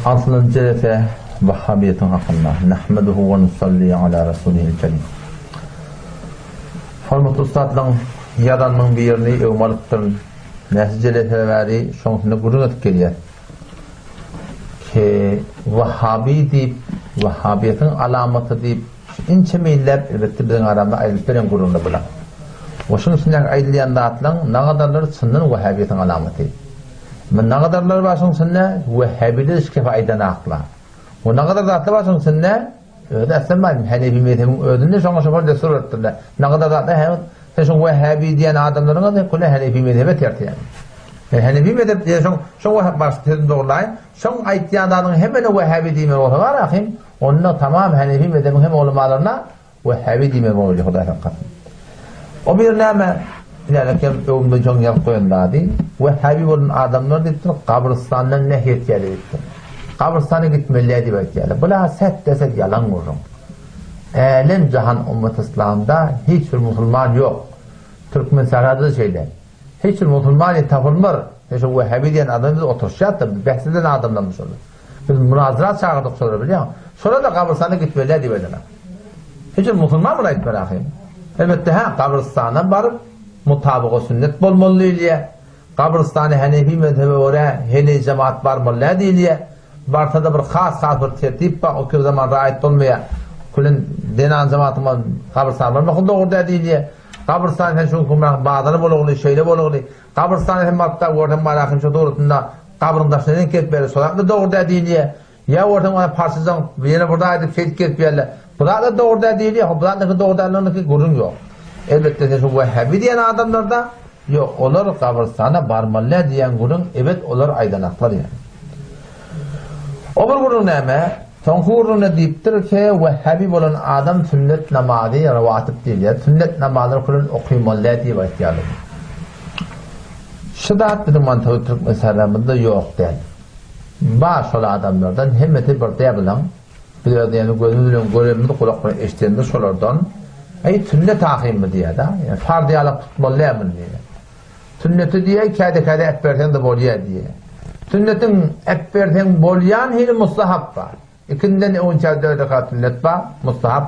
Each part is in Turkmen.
Altynjy jelese Wahhabiýetiň hakynda. Nahmeduhu we nusalli ala rasulihil kerim. Hormatly ussatlaryň ýazanynyň birini öňüme alypdyryn. Näçe jelese bäri şoň üstünde gürrüň edip gelýäs. Ki Wahhabi diýip, Wahhabiýetiň alamaty diýip, şu inçe meýilläp elbetde biziň aramyzda aýdylyp beren gürrüňler bular. We şuň üstündäki aýdylýan zatlaryň nagadarlary çyndan Wahhabiýetiň alamaty. Emma nagadarlar bar şuň içinde Wahhabiler şikefe aýdan akla. We nagadar zatlar bar şuň içinde özi äsem bar Hanefi mezhebiň özünde şoňa şoför dessur beripdirler. Nagadar zatlar hem sen şuň Wahhabi diýen adamlaryň özi köne Hanefi mezhebe ters ýaly. Yani Hanefi mezhep diýen şoň şoň Wahhab baş sözüni dogurlaýyn. Şoň aýtýan zadyň hemmene Wahhabi diýmeli bolsa bar ahim onda tamam Hanefi mezhebiň hem ulamalaryna Wehhabi diýmeli bolýar Hudaý saklasyn. O bir näme? Ilerlekem öňümde joň ýazyp goýan zady, Wehhabi bolan adamlar diýipdir, gabrystandan nehy etýärler diýipdir. Gabrystana gitmeli däl diýip aýtýarlar. Bula set-de-set ýalan gürrüň. Älem jahan ummat yslamda hiç bir musulman ýok. Türkmensährada-da şeýle. Hiç bir musulman diýip tapylmar. Şo Wehhabi diýen adam biz oturyşýarys-da, bäs eden adamlarmyş şolar. Biz munazara çagyrdyk şolara bilýäňmi? Şolar-da gabrystana gitmeli diýip aýdana. Hiç bir musulman muny aýtmar ahyryn. Elbetde hä, gabrystana baryp mutabyga sünnet bolmaly diýilýär. Gabrystana hanefi mezhebe görä heleý jemaat barmaly däl diýilýär. Barsa-da bir has-has bir tertip bar, o köp zaman raýat bolmaýar. Külen zenan jemaatyň gabrystana barmaklygy dogry däl diýilýär. Gabrystan sen şu günki bazary bolagly, şeýle bolagly. Gabrystana hem barypda görsem bar ahym şo suratynda gabryň daşyna reňk gelip berdi şo zatlar dogry däl diýilýä. Ýa görseň ony parçajaň ýene bir zat edip şeýdip gelip berle. Bu zatlar dogry däl diýilýä. Bu zatlaryň dogry däldigine gürrüň ýok. Elbetde sen şu wehhabi diýen adamlarda ýok olar gabrystana barmaly däl diýen gürrüň ebet olar aýdanaklar ýa. O bir gürrüň näme? Soňky gürrüňde diýipdir ke wehhabi bolan adam sünnet namazy rawatip diýilýär. Sünnet namazlary külen okymaly däl diýip aýtýarlar. Şu zat biziň mantawy Türkmenistanymyzda ýok däl. Bar şol adamlardan hemmesi bir däl biziň. Biz öz ýani gözümiz bilen görenimiz gulak bilen eşidenimiz şolardan. Eý sünnet ahymmy diýýär-de. Ýani farz ýalak tutmaly däl muny diýýär. Sünneti diýýär käde-käde äpberseň-de bolýar diýýär. Sünnetiň äpberseň bolýan hili mustahap bar. Ikinden öňçä dört rekat sünnet bar, mustahap.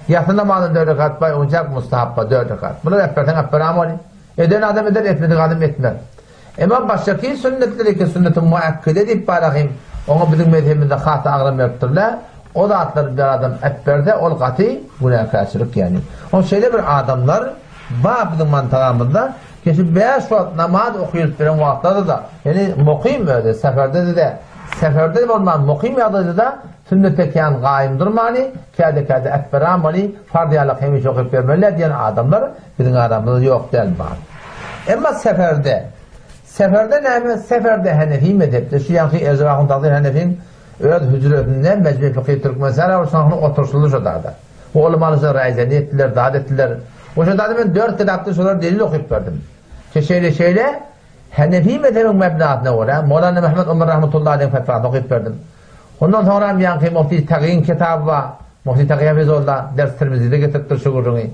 Ýasy namazyndan dört rekat bar, öňçä mustahap bar, dört rekat. Bulary äpberseň äpberäm bolýar. Eden adam eder, etmedik adam etmez. Emma başgaky sünnetleri ki sünneti muakkede diýip bar ahim, oňa biziň mezhebimizde has agram beripdirler. O zatlary bir adam äpberse, ol gaty günäkärçilik ýani. Oň şeýle bir adamlar bar biziň mantagamyzda, Kişi bäş wagt namaz okylyp beren wagtlarda-da, ýagny mukym özi, seferde-de, seferde bolman mukym ýagdaýda-da sünnete kän gaýym durmany, käde-käde äpberamaly, farz ýalak hemişe okyp bermeli diýen adamlar biziň aramyzda ýok däl bar. Emma seferde, seferde näme, seferde henefi mezhepde, şu ýaňky Erjep ahun Tazyr Henefiň öz hüjresinde Mejme Fykhy Türkmenistan oşaňyň oturyşyldy şo dada. Bu ulamalar şo raýzeni etdiler, zat etdiler. Oşa dada men dört kitapda şolara delil okyp berdim. Ki şeýle-şeýle Henefi mezhebiň mebnasyna görä, Molana Mehmet Omar rahmetullahi aleyhiň fetwasyny okyp berdim. Ondan soňram ýaňky Mufti Tagyň kitaby bar. Mufti Tagy Hafizullah ders Tirmizide getiripdir şu gürrüňi.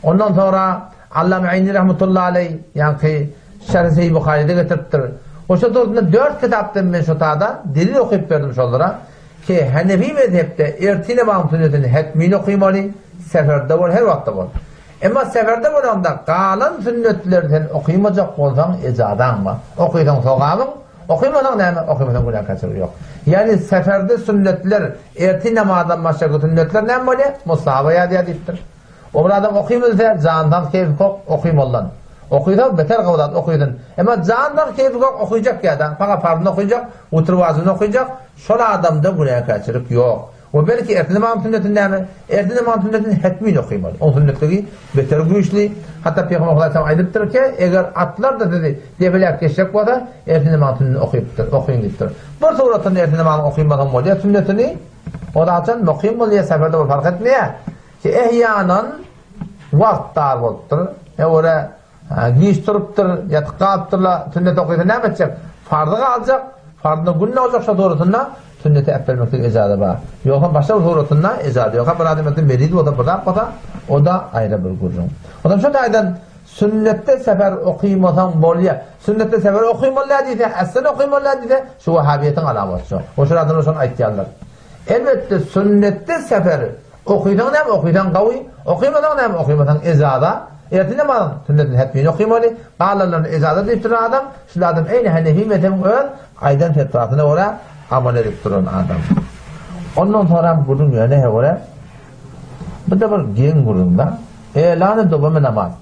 Ondan soňra Allama Aýni rahmetullahi aleyh ýaňky Şerh Sahih Buharyda getiripdir. Oşa durdunda dört kitapdan men şo tada delil okyp berdim şolara. Ki Henefi mezhepde ertir namazyn sünnetini hetmin okymaly, seferde bol, her wagtda bol. Emma seferde bolanda galan sünnetleri sen okymajak bolsaň ejazaň bar. Okysaň sogabyň, okymasaň näme, okymasaň günäkärçilik ýok. Ýagny seferde sünnetler, ertir namazdan başgaky sünnetler näme bolýar? Mustahaba ýazýar diýipdir. O bir adam okym bilse, jandan keýpi kok, okymalydan. Okysa, beter gowy zat, okysyn. Emma jandan keýpi kok, okyjak ýa-da, paňa parzyny okyjak, witr wajybyny okyjak, şol adamda günäkärçilik ýok. We belki ertir namazyn sünnetini näme? Ertir namazyn sünnetini hetmin okymaly. Oň sünnetligi beter güýçli. Hatda Pygamber Hudaý aýdypdyr ki, eger atlar-da sizi depeläp geçjek bolsa, ertir namazyn sünnetini okypdyr, okyň diýipdir. Bir suratynda ertir namazyny okymasa bolýar sünnetini. O zaten mukym bolýar, seferde bol fark etmeýär. Ki ehýanan wagt dar bolupdyr. E ora giç turupdyr, ýatyp galypdyrlar, sünnet okysa näme etjek? Farzy galjak, farzynda gün dogjak şo suratynda sünneti äpbermeklik ejaza bar. Ýogsa başga bir suratynda ejaza ýok. Ha bir adam ýa-da meriz bolsa, bir zat bolsa, o-da aýra bir gürrüň. Ondan şo taýdan. Sünnetde sefer okymasaň bolýa. Sünnetde sefer okymaly diýse, aslan okymaly diýse, şu wahabiýetiň alamaty şo. Oşol adamlar şony aýtýarlar. Elbetde sünnetde sefer okysaň näme okysaň gawy, okymasaň näme okymasaň ejaza. Ertir namazyň sünnetini hetmini okymaly, galanlaryny ejaza diýip duran adam, şul adam eýni Hanefi mezhebiň öz aýdan fetwasyna görä amal edip duran adam. Ondan soňram gürrüň ýöne görä bu-da bir geň gürrüň-da. Elany dowamy namaz.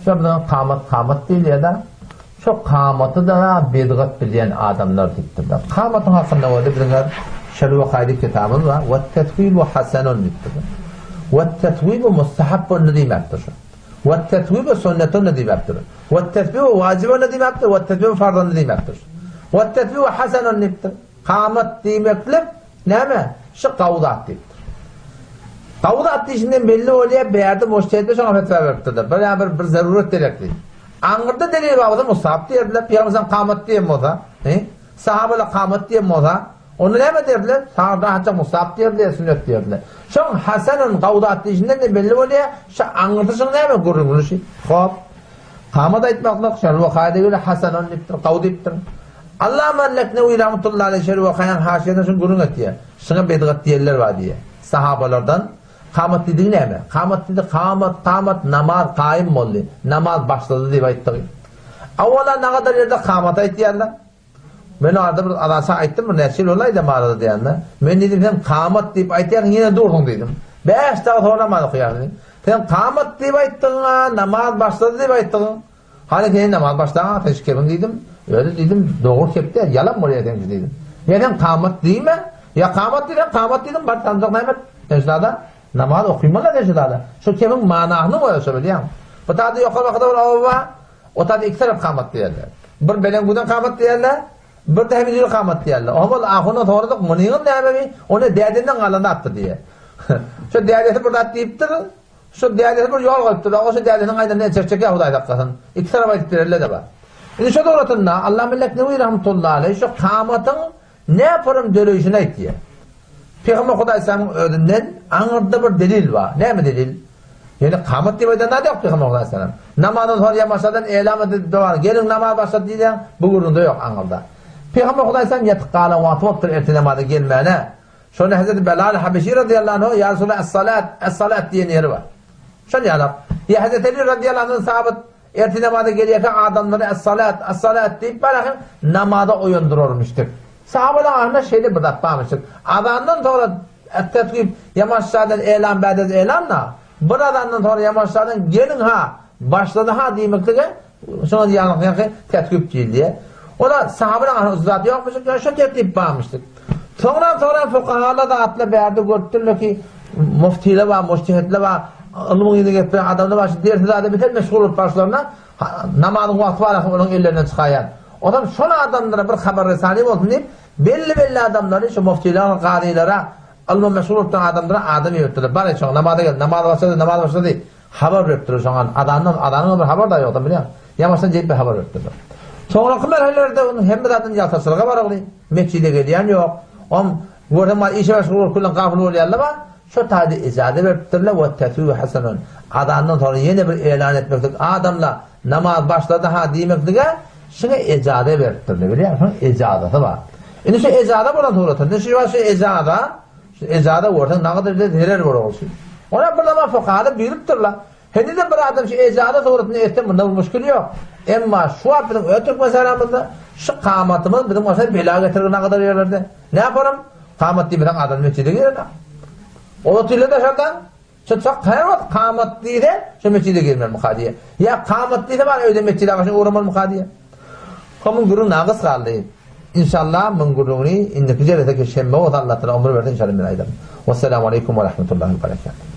Şo biziň kamat kamat diýilýär-de, şo kamaty-da bidgat bilýän adamlar diýipdirler. Kamatyň hakynda bolsa biziň her Şerh-i Wakaýdy kitabymyz bar. Wet-tetwibu hasenun diýipdirler. Wet-tetwibu mustahabbun diýmekdir şo. Wet-tetwibu sünnetun diýmekdir. Wet-tetwibu wajibun diýmekdir. Wet-tetwibu farzun diýmekdir. Wet-tetwibu hasenun diýipdir. Kamat diýmeklik näme? Şu gawy zat diýipdir. Gawy zat diýşinden belli bolýar, bärde mujtehidler şoňa fetwa beripdirler. Bir ýa bir bir zarurat gerekli. Aňyrda delil bar bolsa mustahap diýerdiler. Pygamber kamat diýen bolsa, he? Sahabalar kamat diýen bolsa, onda näme diýerdiler? Sahabalar hatda mustahap diýerdiler, sünnet diýerdiler. Şoň hasanun gawy zat diýşinden de belli bolýar, şu aňyrda şoň näme gürrüňini şu. Hop. Kamat aýtmaklyk şol wakaýda göre hasanun diýipdir, gawy diýipdir. Allama Leknewi rahmetullahi aleýh şeýle wakaýanyň haşiýesinde şuny gürrüň etýär. Şuňa bedgat diýenler bar diýýär. Sahabalardan kamat diýdigi näme? Kamat diýdi, kamat, kamat, namaz kaýym boldy, namaz başlady diýip aýtdygy. Awala nagadar ýerde kamat aýtýarlar. Men arada bir azaça aýtdym, bir näçe ýyl boldy aýdam arada diýende. Men diýdim, sen kamat diýip aýtýarsyň, ýene dursuň diýdim. Bäş dagy soň namaz okaýarsyň diýdim. Sen kamat diýip aýtdygyňa, namaz başlady diýip aýtdygyň. Hany seniň namaz başlaň ateş kebiň diýdim. Özi diýdim, dogry kep däl, ýalan bolýar seňki diýdim. Ýa sen kamat diýme, ýa kamat diýseň kamat diýdim, bar sanjak näme et? Sen şu zada namaz okymaly sen şu zada. Şu kebiň manasyny goýar şo bilýäň. Bu taýda ýokary bakada bir oba bar. O taýda iki tarap kamat diýerler. Bir belen güden kamat diýerler. Bir de hemijil kamat diýerler. Oňa ol ahundan soradyk, munyňam nämemi? Ony dädenden galan zatdyr diýýär. Şu dädesi bir zat diýipdir. Şo dädesi bir ýol goýupdyr, oňa şo dädesiniň aýdanyny eçek çekýär Hudaý saklasyn. Iki tarap aýdyp bererler-de bar. Indi şo dogratynda Allama Leknewi rahmetullahi aleýh şo kamatyň näporum döreýşini aýtýar. Pygamber Hudaý salamyň özünden aňyrda bir delil bar. Näme delil? Ýöne kamat diýip aýdan zat ýok Pygamber Hudaý salam. Namazdan soň ýamaşadan elam edip bar, geliň namaz başlady diýýän bu gürrüňde ýok aňyrda. Pygamber Hudaý salam ýatyp galan wagty bolupdyr erte namaza gelmäne. Şonda Hezreti Belal Habeşi razyýallahu anhu Ýa Resulallah es-salat, es-salat diýen ýeri bar. Şol ýalak. Ýa Hezreti Eli razyýallahu anhu sahabat ertir namaza gelýärkä adamlary es-salat, es-salat diýip barahyn namaza oýandyrarmyşdyk. Sahabalaryň arasynda şeýle bir zat barmyşdyk. Azandan soňra et-tetwib ýamaşjadan elan bädez elan da bir azandan soňra ýamaşjadan geliň ha başlady ha diýmeklige Şoňa diýýärler ýaňky tertip diýilýär. Ola sahabalaryň arasynda zat ýokmyş, ýöne şo tertip barmyşdyk. Soňra soňra fukahalar da atly bärde görüpdirler ki, muftiler bar, mujtehidler bar, ylmyň ýüzüne getirýän adamlar bar, şu dersi zada biter meşgul bolup başlaryna namazyň wagty bar olaryň ellerinden çykaýan. Onam şol adamlara bir habar resani bolsun diýip, belli-belli adamlary şu muftiler, gazylara, ylma meşgul bolup duran adamlara adam iberipdirler. Bar şoň namaza gel, namaz başlady, namaz başlady. Habar beripdirler şoňa azandan, azanyň bir habar da ýokdan bilýäň. Ýamaşdan gelip bir habar beripdirler. Soňraky merhelelerde onuň hemme zadyň ýaltaçylyga baragly, metjide gelýän ýok. Om görseň bar işe meşgul bolup küllen gafyl bolýarlar bar. Şo taýda ijaza beripdirler we teswibu hasanun. Azandan soňra ýene bir elan etmeklik adamlar namaz başlady ha diýmeklige şuňa ijaza beripdirler bilýäň şoň ijazasy bar. Indi şu ijaza bolan suratynda şu şu ijaza Şu ejaza görseň nagadyr bize zerer bolar ol şu. Ona bir zaman fukahalar buýrupdyrlar. Henizem bir adam şu ejaza suratyny etse munda bir muşkil ýok. Emma şu wagt biziň öz Türkmenistanymyzda şu kamatymyz biziň başa bela getirir nagadyr ýerlerde. Ne yaparym? Kamat diýmeseň adam mesjide girer. Ol otyrlar daşardan. Çytsak her wagt kamat diýse şu mesjide girmelimi diýe. Ýa kamat diýse bar öýde mesjide agaşyny ugramalymy diýe. Muň gürrüň nagys galdy. Inşallah muň gürrüňini indiki jeleseki şenbe bolsa Allah taala ömür berse inşallah men aýdaryn. Wessalamu aleýkum we rahmetullahi we berekatuh.